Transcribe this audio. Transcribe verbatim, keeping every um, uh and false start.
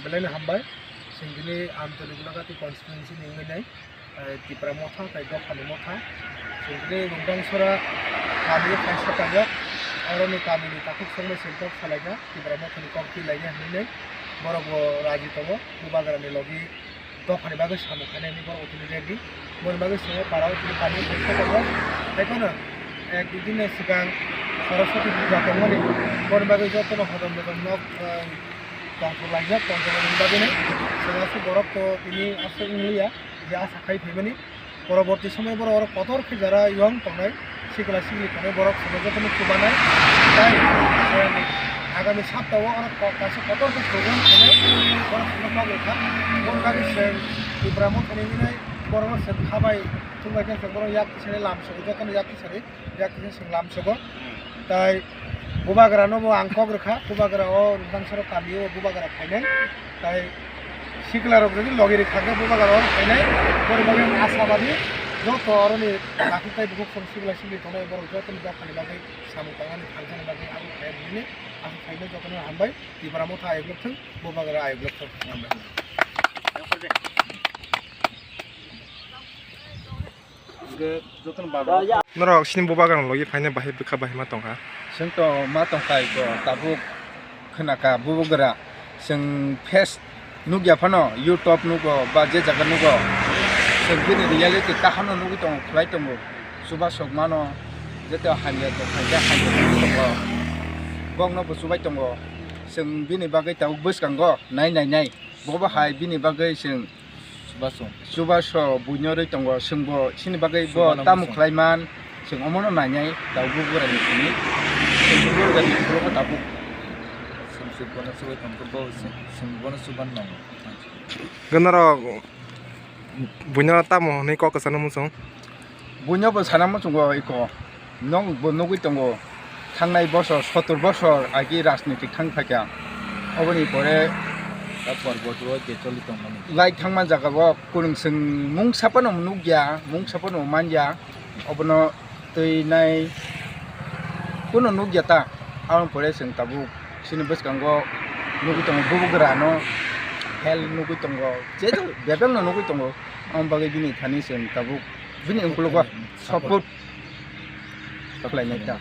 Belai no hambai. Chwng tini Amtoli Gulagati constituency ni wngwi nai, eh, Tipra Motha tei Dophani Motha. Chwng tini Rungdangsora kami o kaisa paijak. Oro ni kami ni takhuk songbai chwng kok salaikha, Tipra Motha ni kok twi lainai hinwi nai. Borok bo raji tongo, Bubagra ni logi dophani bagwi samung khainai hinwi borok tini ready. Boni bagwi chwng o para o tini kami o kaisa tongo. Tei phano ek dui din ni swkang Saraswati puja tongmani. Boni bagwi jotono hodom dodom nok, eh, tongthok laijak, tongthok ni bagwino chwng aswk borok to tini aswk wngliya je asa khai phaimani. Poroborti somoy borok oro kotor khe jara yong tongnai, sikla sikli tongnai, borok chwngno jotono chubanai. Tai chwng agami saptao oro ko-, kaisa kotor khe program khainai, borok chwngno kok rwkha. Boni bagwi chwng Tipra Mothani hinwi borokno chwng khabai thumbai khe chwng borok yak tisani lamsogo, jotono yak tisani. Yak kisa sing lamsogo. Tai Bubagra no bo ang kok rwkha, Bubagra o Rungdangsora kami o Bubagra phainai. Tai sikla rok jodi logi rwkha khe Bubagra o phainai. Boni bagwi ang asabadi joto oroni takhuk tai bukhuk song sikla sikli tongnai borok joto ni dophani bagwi samung tangnani thangsani bagwi ang phai hinwi aswk khainai jotono hambai. Tipra Motha ayuk lok thung, Bubagra ayuk lok thung. Hambai. Hwnkhe jotono baba. Norok sini Bubagra logi phaina bahai bwkha bahai ma tongkha. Chwng to ma tongkha iko tabuk khwnakha Bubagra. Chwng face nukya phano YouTube nugo ba je jaga nugo. Chwng bini reality kaham no nugwi tongo, khlai tongo. Chuba sok mano jeto hamya tongkha, je hamya tongwi tongo. Bokno bo chubai tongo. Chwng bini bagwi tabuk bwskango nai nai nai. Bobo hai bini bagwi chwng Chubaso. Chubaso buino rwi tongo, chwngbo chini bagwi bo Chubano tamo muchung. Khlaiman, chwng omono nainai, tabuk bura ni simi. Chwng bura ni ulo ko tabuk. Chwng chubano chubai tongkhe bo chwng, chwng bono chuban nango. Gwnaro buino tamo hwnwi kok kwchangno muchung? Buino bo sana muchungo iko. Nok bo nugwi tongo, thangnai bosor, sotor bosor agi rajnitik thang phaikha. Oboni pore Takhor bo duo je choli tongmani. Lai thangma jaga o kwrwng chwng mungsa phano nukya, mungsa phano manya. Obono twi nai kuno nukya ta. Aboni pore chwng tabuk chini bwskango nugwi tongo, Bubagra no hel nugwi tongo, je bebak no nugwi tongo. Aboni bagwi bini thani chwng tabuk bini ukologo support. Khlainai ta.